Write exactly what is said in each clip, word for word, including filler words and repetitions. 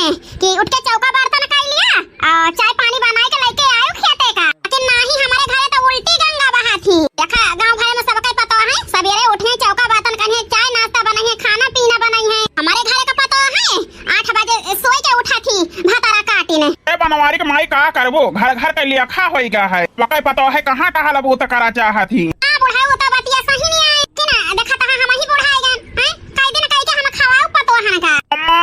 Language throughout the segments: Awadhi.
कि उठ के चौका बर्तन कर लिया और चाय पानी बनाए के लेके आयो खेते का। लेकिन नाही, हमारे घरे तो उल्टी गंगा बहात ही। देखा, गाँव भरे में सबके पता है, सवेरे उठिहैं, चौका बर्तन करिहैं, चाय नाश्ता बनइहैं, खाना पीना बनइहैं। हमारे घरे का पता है, आठ बजे सोई के उठत ही भतारा काटिन। ए बनवारी के माई, का करबो, घर घर के लेखा होई गा है। मकई पतोहे कहाँ टहल बूत करा चाहत ही। हाँ बुढ़ऊ, तो बतिया सही नहीं आए कि ना, देखा तहाँ हम ही बुढ़ाए गए हैं, कई दिन कई के हम खवाऊ पतोहन का। अम्मा,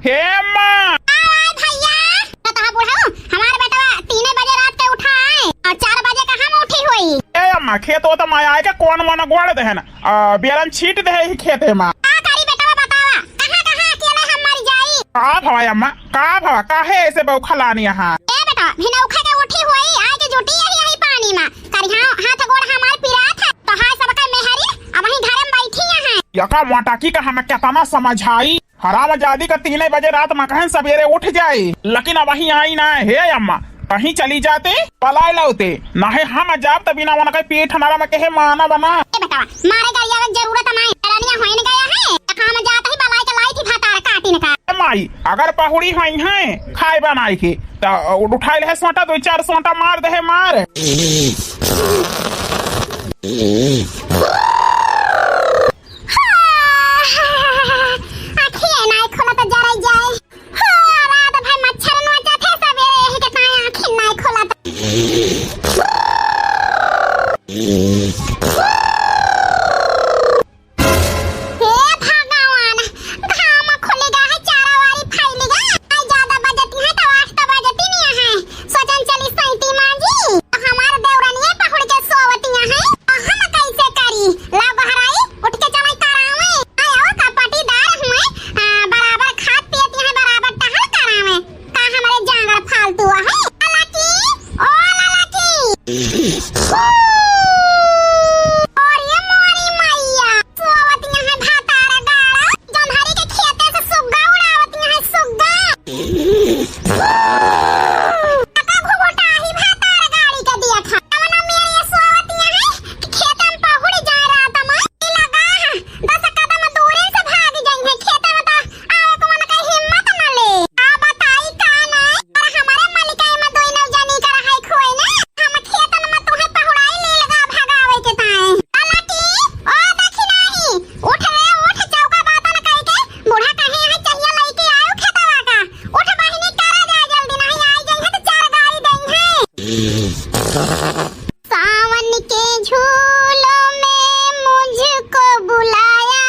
हे अम्मा। आवाज भैया। तो तहाँ बुढ़ऊ, हमार बेटवा तीने बजे रात के उठा है और चार बजे का हम उठी होई। ए अम्मा, खेत तो मैं आए के कौन मन गोड़ देहन, आ, बेलन छीट दे ही खेते मा। का करी बेटवा बतावा, कहाँ कहाँ अकेले हम मर जाई? का भवा अम्मा, का भवा, काहे ऐसे बौखलानी यहाँ? ए बेटा, भिनौखे के उठी होई, आए के जुटी यही, यही पानी मा। करिहा हाथ गोड़ हमार पिरात है, तो हाय सबके मेहरी, अब वहीं घर में बैठी हैं। यका मोटाकी का हम केतना समझाई, हरामजादी का तीने बजे रात मा कहें सवेरे उठ जाए, लेकिन अब वहीं आई ना। हे अम्मा, कहीं चली जाते, पलाए लौते, नाहे हम जाब त बिना उनके पीठ नरम के हे माना बना। ए बेटवा, मारे गरियावे के जरूरत नहीं, डरनिया होइन गया है, त हम जात ही बलाए के लाई थी भतार काटिन का। ए माई, अगर पहुड़ी होई हैं खाए बनाए के, त उठाइल है सोटा, दो चार सोटा मार दे है मार। आँखिए नाई खोला त जराई जाए। हो, रात भर मच्छर नोचत है, सवेरे यही के ताई आँखिए नाई खोला त। हे भगवान, घाम खुली गा है, चारा वारी फैली गा। आई ज्यादा बजती है तो आठ तो बजती नहीं है। सोचन चली सैती माँ जी, हमार देवरनिया पहुड़ के सोवतिया है, तो हम कैसे करी? ला बहराई, उठ के चलाई करावे। आय और का पटीदार हुए, आ, बराबर खात पियत यहाँ, बराबर टहल करावे। का हमारे जांगर फालतू है? लाला की, ओ लाला की। और ये मोरी मैया, सोवत यहाँ भातार गाड़ा, जौन हरी के खेते से सुग्गा उड़ावत यहाँ सुग्गा। का घुघुटाही भातार गाड़ी के दिया था। कवना मेरे ये सोवत यहाँ है कि खेते में पहुड़ी जाए रात में। ई लगा है, दस कदम दूरी से भाग जाई है खेते में तो आवे को मन का हिम्मत न ले। आ बताई का ना, और हमारे मलिकाई में दोई नौ जनी का रहाई खोए ना, हम खेतन में तुहे पहुड़ाई ले लगा भगावे के ताए। हालांकि, ओ दखिनाही, उठ रे उठ, चौका बातन कई के, बूढ़ा कहे है चहिया लइके आयो खेतवा का। उठ बहिनी, करा जाए जल्दी, नहीं आई जाई है तो चार गारी देई है। सावन के झूलों में मुझको बुलाया,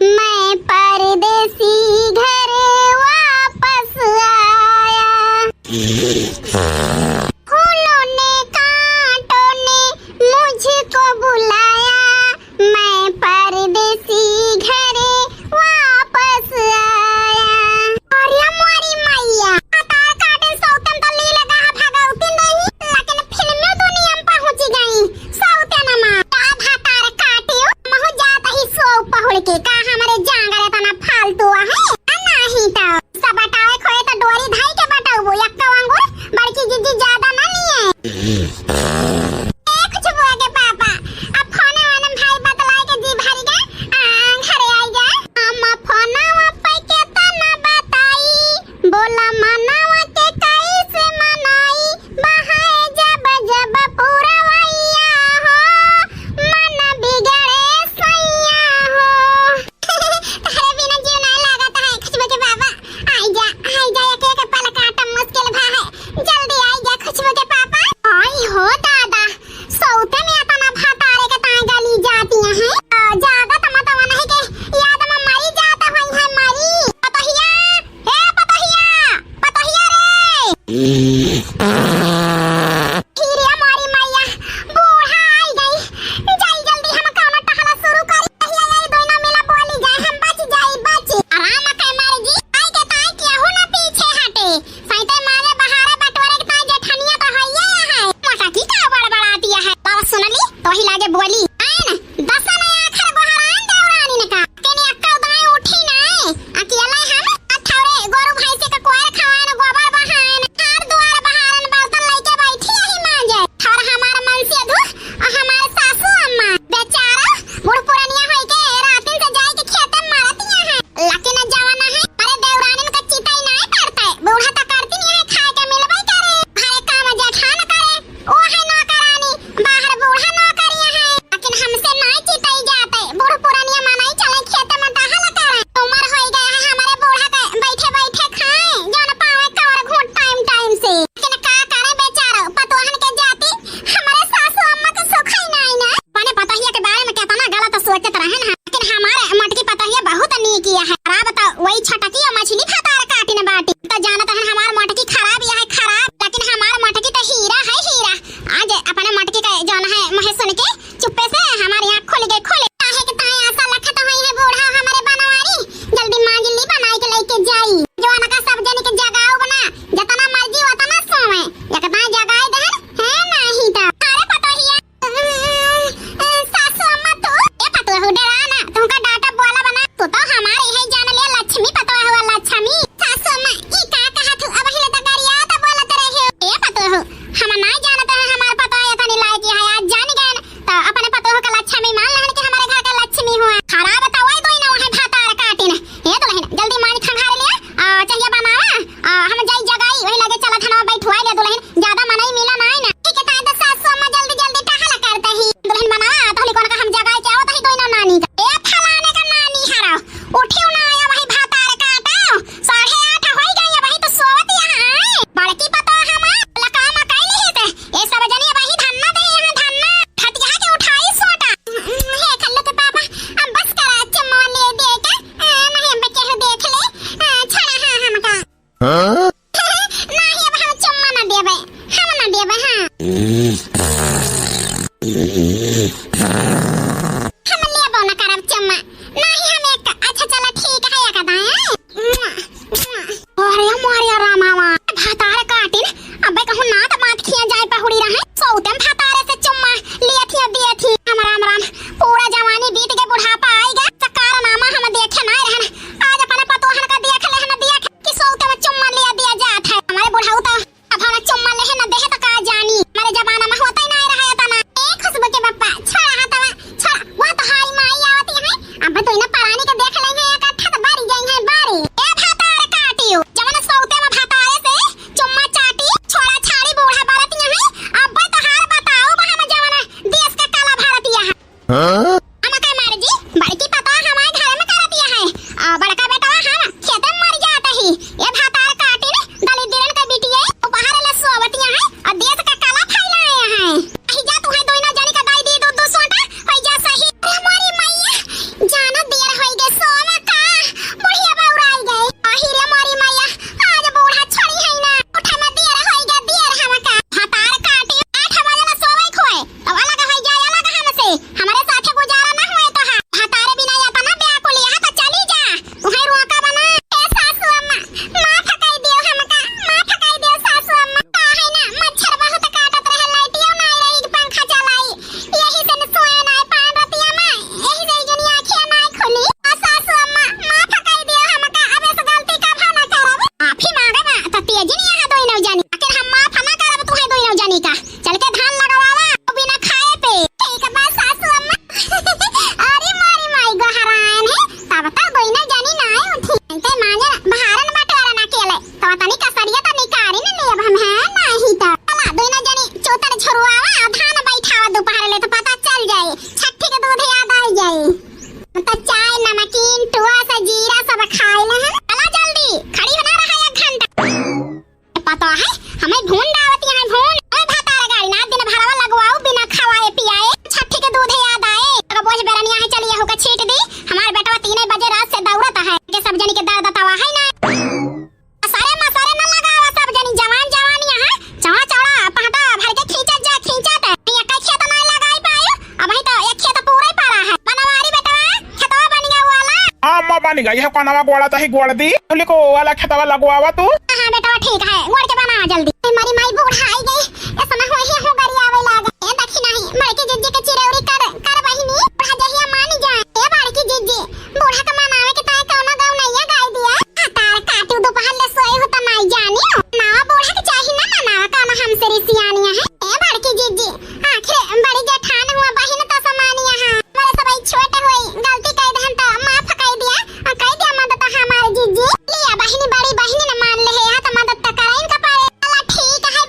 मैं परदेसी घर वापस आया। फूलों ने कांटों ने मुझको बुलाया, मैं परदेसी घर वापस आया। अरे मोरी मैया, भातार काटे सौतन तो ली लगा है भगवती नहीं, लेकिन फिल्मी दुनिया में पहुंच गई सौतन मा। का भातार काटियो, महु जात ही सो पहुड़ के, का हमारे जांगर इतना फालतू है? नहीं तो सब बटावे खोए तो डोरी धाई के बटौबो, एक्को अंगुर बड़की जीजी ज्यादा ना लिए। ए खुशबुआ के पापा, अब फोन हाँ? हम का मार जी, बड़की पतोह हमारे घर में करतिया है, आ बड़का बेटवा हम खेते में मर जात ही। ये भातार काटी ने दलिद्दरन के बिटिया, उपहर ले सोवतिया है और देश का कला फैलाए हैं। अहि जा तू है दोनों जनी का दाई दी दो दो सोटा, होई जा सही। अरे मोरी मैया, जाना देर होई गे सोवा का, बुढ़िया बौराई गई। अहि रे मोरी मैया, आज बूढ़ा छोड़ी है ना, उठे में देर होई गे, देर हमका। भातार काटी आठ बजे ला सोवे खोए, तब अलग होई जाए, अलग हमसे, हमरे साथे गुजारा ना हुए तो है। भातारे बिना या तना ब्याकुल, यहाँ तो चली जा, उहे रोका बना। ए सासू अम्मा, माफ कई दियो हमका, माफ कई दियो सासू अम्मा। का है ना, मच्छर बहुत काटत रहे, लाइटियो नाई रही कि पंखा चलाई, यही से न सोए नाई पान रतिया में, यही से ई दुनिया आँखिया नाई खुली। आ सासू अम्मा, माफ कई दियो हमका, अब ऐसे गलती कभा ना करब। माफी मांगे बा, त तेजी नहीं यहाँ दोनों जानी, आखिर हम माफ ना करब तुहे दोनों जानी का। चल के धान लगवावा, बिना खाए पे। ठीक बा सासू अम्मा। अरे मारी माई गोहरान है, तब तक दोनों जानी ना आए उठी। ते मांगे बहारन बटोरन अकेले, तो तनी कसरिया तो निकारी न लेब हम, हैं? नहीं तो। चला, दोनों जानी चौतर झुरवावा, आ धान बैठावा दोपहर ले, तो पता चल जाए, छठी के दूध याद आ जाए। तो चाय, नमकीन, टुआ से जीरा सब खाए ले हम। चला जल्दी, खड़ी बना रहा एक घंटा। पता है, हमें भून डावत यहाँ भून। ओए भातार गाड़ी ना, दिन भरवा लगवाऊ बिना खवाए पियाए। छठी के दूध याद आए। अगर बोझ बेरनिया है, चलिए होकर छीट दी। हमार बेटवा तीने बजे रात से दौड़त है। के सब जनी के दर्द तवा है ना। सारे मसारे न लगावा, सब जनी जवान जवान यहाँ। चौड़ा चौड़ा पहटा भर के खींचत जा, खींचत। ये कई खेत ना लगाई पायो। अब ही तो एक खेत पूरा ही पड़ा है। बनवारी बेटवा, खेतवा बन गया वाला। हाँ, अम्मा बन गई है, कोनवा गोड़ा तही गोड़ दी। तुली को वाला खेतवा लगवावा तू। हाँ, हाँ, बेटवा ठीक है, गोड़ के बना जल्दी। ए, मारी माई बूढ़ा आई गई, ऐसा ना होई है, हो गरी आवे लागे। ए, देखी नहीं, मर के जिज्जी के चिरौरी कर, कर बहिनी, बूढ़ा जहिया मान जाए। ए, बड़की जिज्जी, बूढ़ा के मनावे के ताई कौनो गाँव नैया गाय दिया। आ, तार काटू दोपहर ले सोए हो त नाई जानी। नावा बूढ़ा के चाही ना मनावा, कौनो हमसे रिसियानिया है। ए, बड़की जिज्जी, आखिर बड़ी जेठान हुआ, बहिन त समानिया है। हमरे सबई छोट होई, गलती कई देहन त माफ कई दिया, आ कई दिया मदद हमारे जिज्जी। लिया बहिनी, बड़ी बहिनी न मान ले है, यहाँ त मदद त करइन का पड़े। चला ठीक है,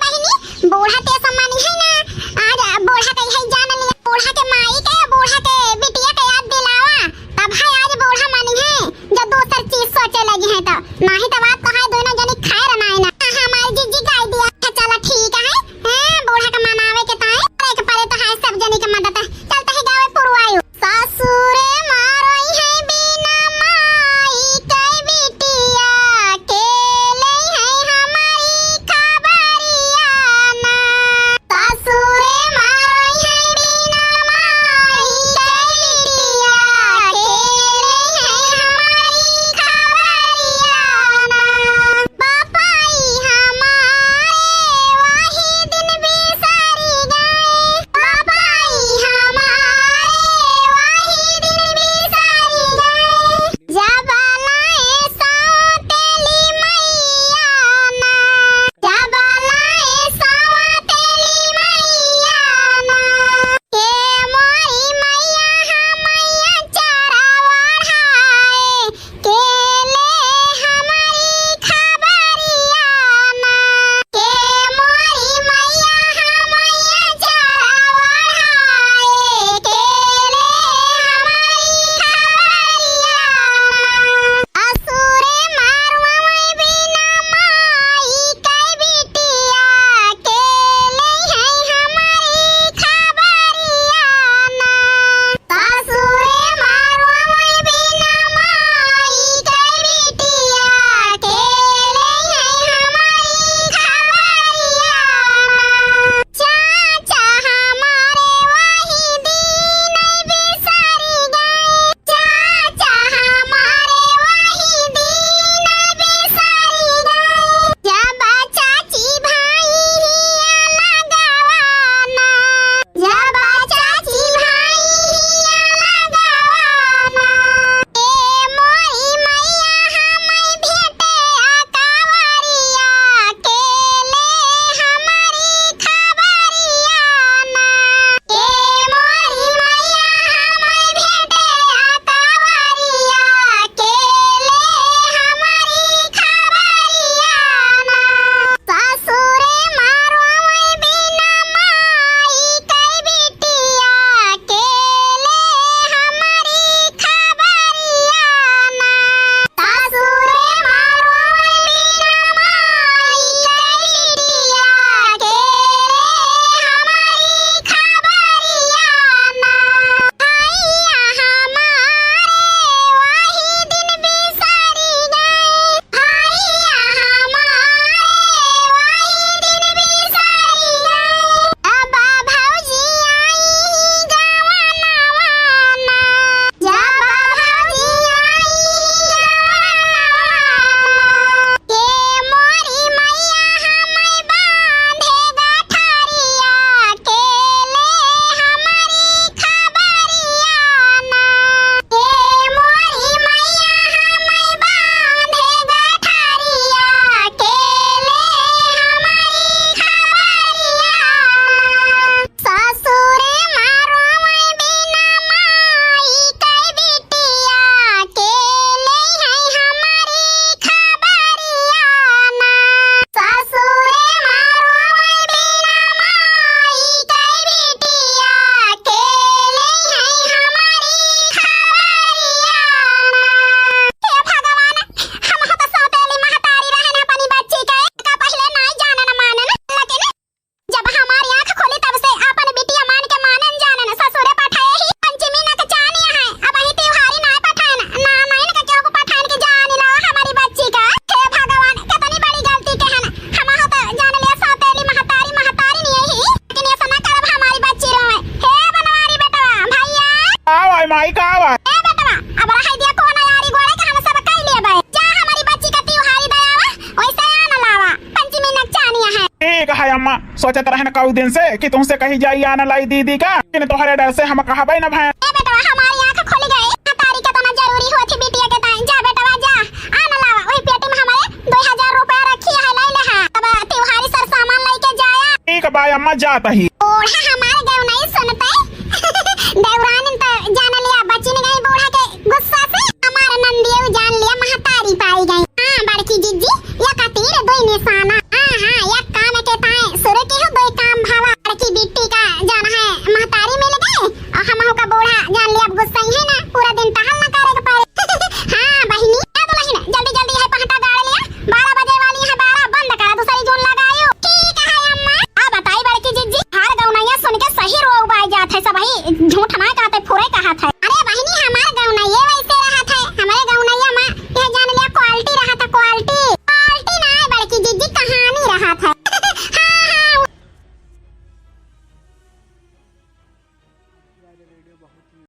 का भाई माई, का भाई? ए बेटवा, अब रहाई दिया कौन यारी गोड़े के हम सब कई लेबे। जा हमरी बच्ची का तिउहारी दयावा, वैसे आन लावा, पंचमी नकचानिया है। ठीक है अम्मा, सोचत रहन कऊ दिन से कि तुमसे कही जाई आन लाई दीदी का, लेकिन तोहरे डर से हम कहबे न भए। ए बेटवा, हमारी आँख खुल गई, महतारी के तना जरूरी होत ही बिटिया के ताई। जा बेटवा जा, आन लावा, वही पेटी में हमारे दो हजार रुपया रखी है, ले ले हा। अब तिउहारी सर सामान लेके जाया। ठीक बा अम्मा, जात ही। ओढ़ा हमारे गयो नहीं सुनते। देवरानी तो जान लिया, बची नहीं गई बूढ़ा के गुस्सा से। हमारे नंदियो जान लिया, महतारी पाई गई। हाँ बड़की जिज्जी, या कतीर दुई निशाना। हाँ हाँ, या काम के ताए शुरू की हो, दुई काम भावा। बड़की बिट्टी का